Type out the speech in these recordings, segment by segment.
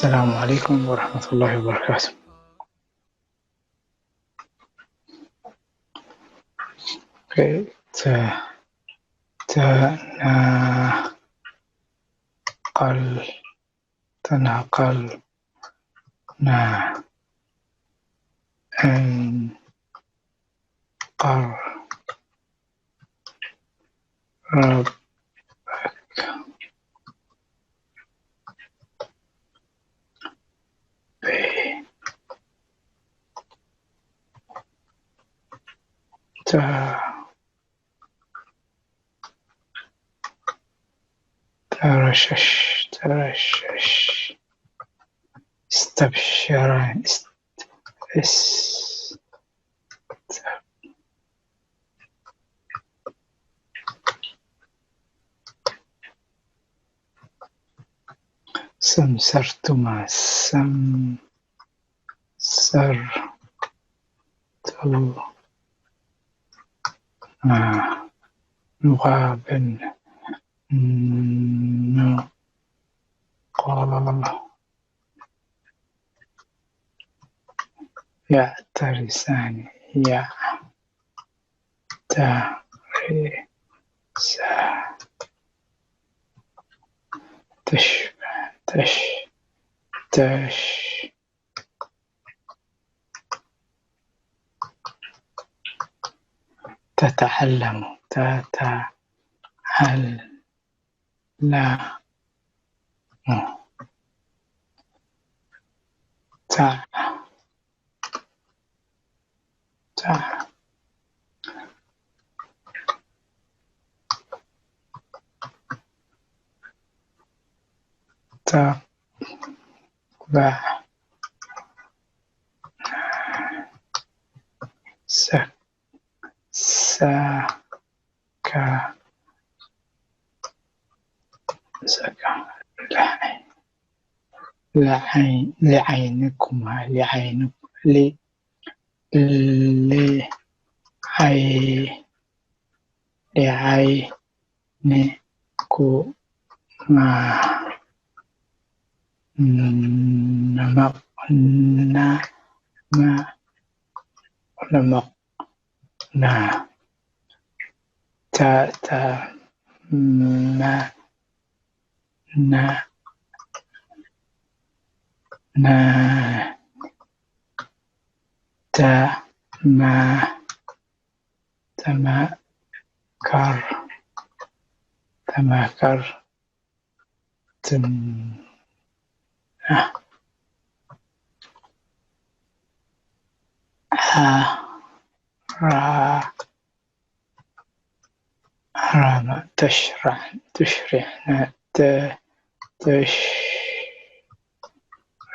السلام عليكم ورحمة الله وبركاته. ኦኬ፣ ተ-፣ ተናቐል-፣ ተናቐልና፣ እንቐርብ ተ-፣ ተረሸሽ፣ ተረሸሽ፣ استبشران، است-، اس-፣ ሰምሰርቱማ፣ ሰምሰርቱ-፣ ማ፣ ኑቓብን፣ ኑ-፣ ቋ-፣ ያዕተሪሳኒ፣ ያዕ-፣ ተ-፣ ሪ-፣ ሳ-፣ ተሽ-፣ ተሽ-፣ ተሽ-፣ ተተዓለሙ፣ ተተዓለሙ፣ ታ-፣ ታ-፣ ታ-፣ ባ-፣ ሰ-፣ ሰ-፣ ካ-፣ ሰ-፣ ካ-፣ ላዓይ-፣ ላዓይ-፣ ሊዓይንኩማ፣ ሊዓይንኩ-፣ ሊ-፣ ሊ-፣ ዓይ-፣ ሊዓይንኩማ፣ ነመቕ-፣ ና-፣ ማ-፣ ነመቕ-፣ ና-፣ ተ-፣ ተ-፣ መ-፣ ና-፣ ና-፣ ተ-፣ መ-፣ ተመ-፣ ከር-፣ ተመከር-፣ ትን-፣ አ-፣ አ-፣ ራ-፣ ራማ-፣ ተሽራዕ-፣ ተሽሪዕና፣ ተ-፣ ተሽ-፣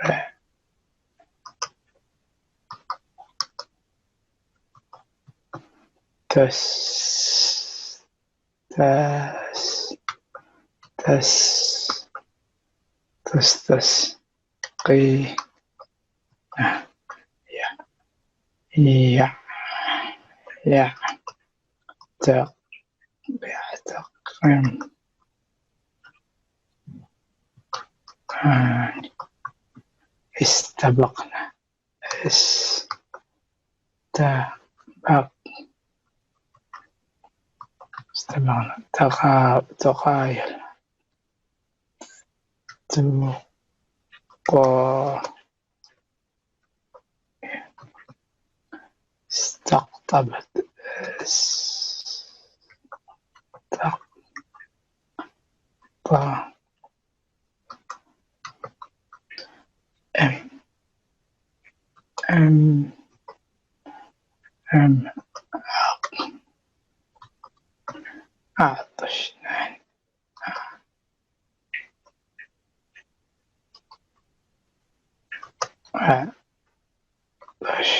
ረ-፣ ተስ-፣ ተስ-፣ ተስ-፣ ተስተስ-፣ ቂ-፣ ያ-፣ ያ-፣ ያ-፣ ተ-፣ ያ-፣ ተቕም-፣ አ-፣ استبقنا። استبق-، استبقنا. تقا-، تقايل. تقا-، استقطبت. استق-، ط-، أم، أم، أم، عطشنا. عطش.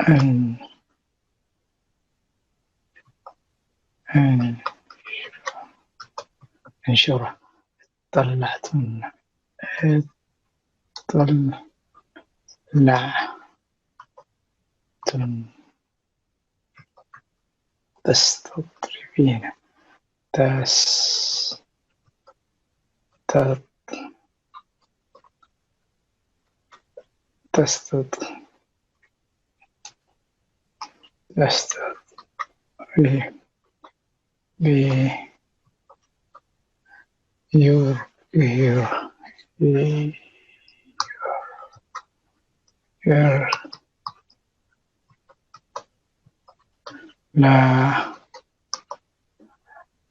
أن، أن، انشره. طلعتن. طلعتن. تستطرفين. ተስ ተጥ ተስተጥ ተስተጥ ቢ ቢ ዩር ዩር ዩር ላ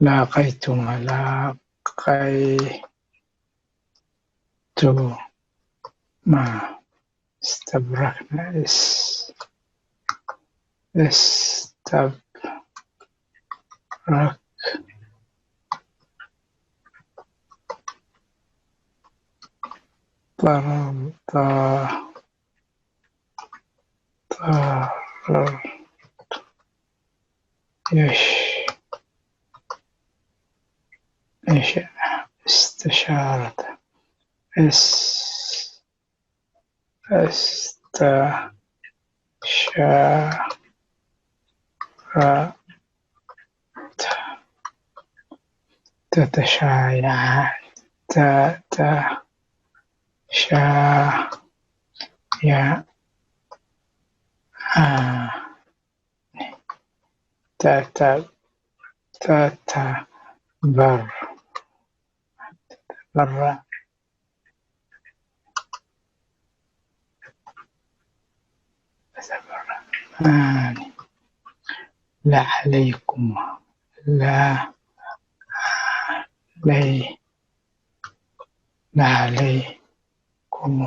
ላቀይቱማ ላቀይቱማ እስተብረክና እስ እስተብረክ ጠረምጣ ጠረር እሽ እሽ እስተሻረተ እስ እስተ ሻ ራ ተ ተተሻያ ተ ተ ሻ ያ አ ተ ተ ተ ተ በር በራ ላዓለይኩም ላዓለይ ላዓለይኩም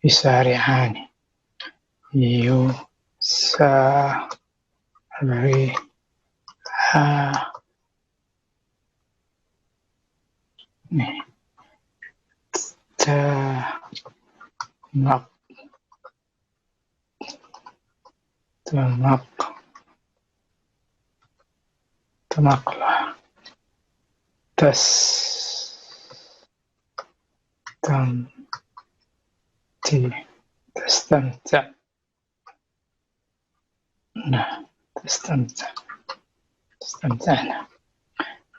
ይሳሪዓኒ ይሳሪዓኒ ተመቕ ተመቕ ተመቕላ ተስ ተም ቲ ተስተምትዕ ተስተምትዕና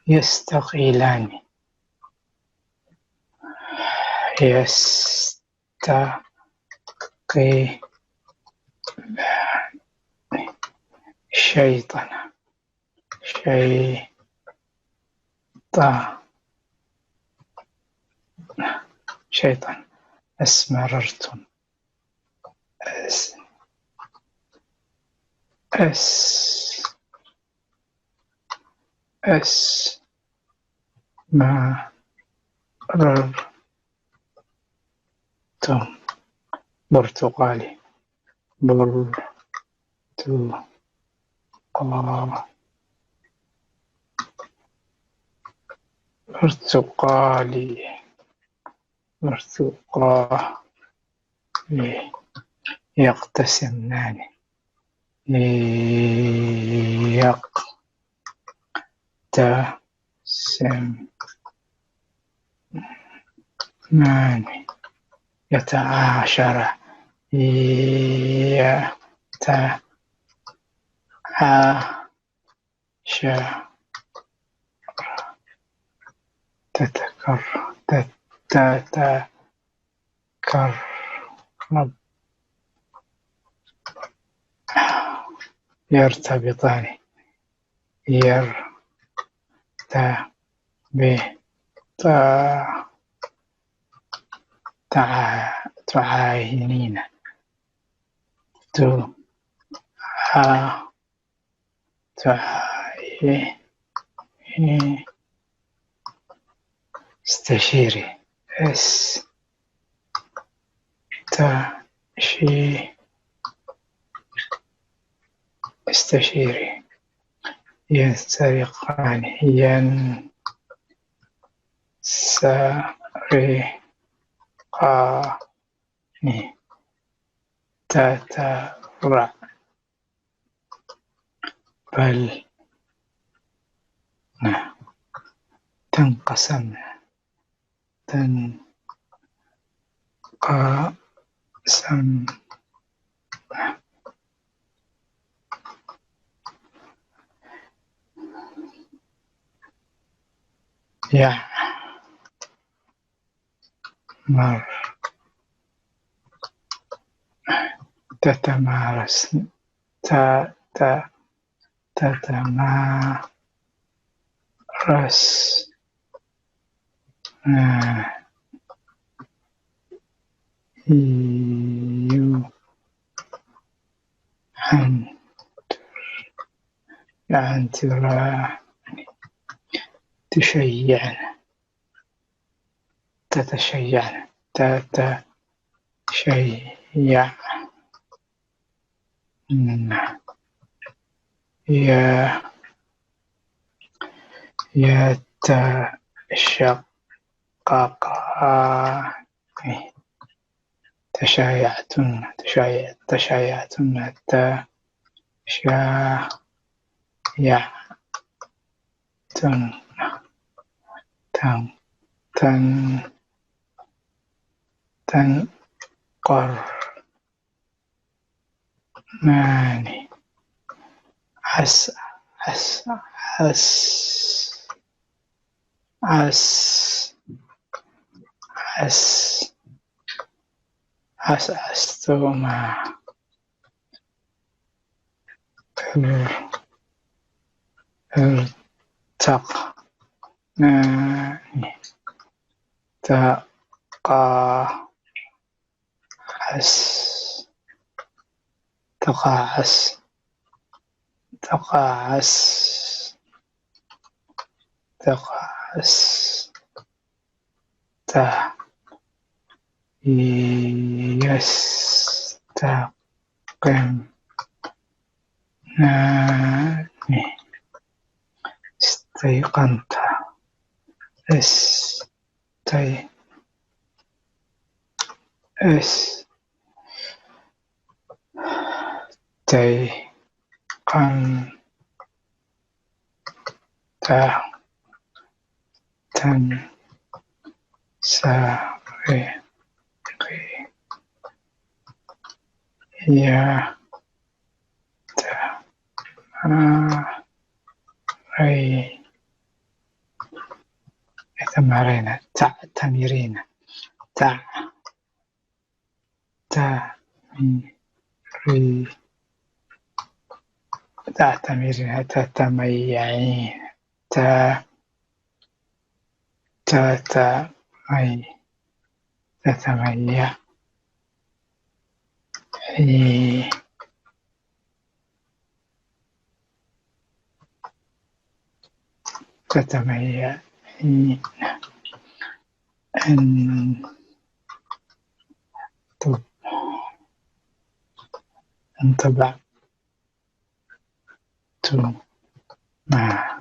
የስተቂላኒ የስተቂ ሸይጠና ሸይጣ ሸይጣን ኣስመረርቱን ኣስመረርቱን ብርቱቓሊ ብርቱቓሊ ብርቱቓሊ የቕተስናኒ የቕተስናኒ የተዓሸረ የተዓሸረ ተተከር ተተከረብ የርተቢጣኒ የርተቢጣ ተዓይኒነ ቱ ተዓይኒ እስተሺሪ እስ ተሺ እስተሺሪ የንሰሪቃኒ የንሰሪቃኒ ተተራ በልና ተንቀሰምና ተንቀሰምና يعمر. تتمارس. ت-، ت-، تتمارس. آه. يو-، عن-، عن ترى تشيعن. تتشيعن. تتشيع. ي-، يتشققان. تشايعتن، تشايع-، تشايعتن، تشايعتن، تن-، تن-، تنقرنان. عس-، عس-، عس-، عس-، عس-، عسعستما. ار-، ارتق-، نا-، تقا-، عس-، تقاعس، تقاعس، تقاعس، ت-، يستقم-، ناني، استيقنت، اس-، تي-، اس-، تي-، قن-، تا-، تن-، سا-، ري-، قي-، يا-، ت-، نا-، ري-، ተማሪና፣ ታ-፣ ተሚሪና፣ ታ-፣ ታ-፣ ሚ-፣ ሪ-፣ ታ-፣ ተሚሪና፣ ታ-፣ ተመያዒ-፣ ታ-፣ ታ-፣ ተመይ-፣ ተተመያ-፣ ዒ-፣ ተተመያ-፣ ዒ-፣ እን-፣ ቱ-፣ እንጥባዕ። ቱ-፣ ማ-፣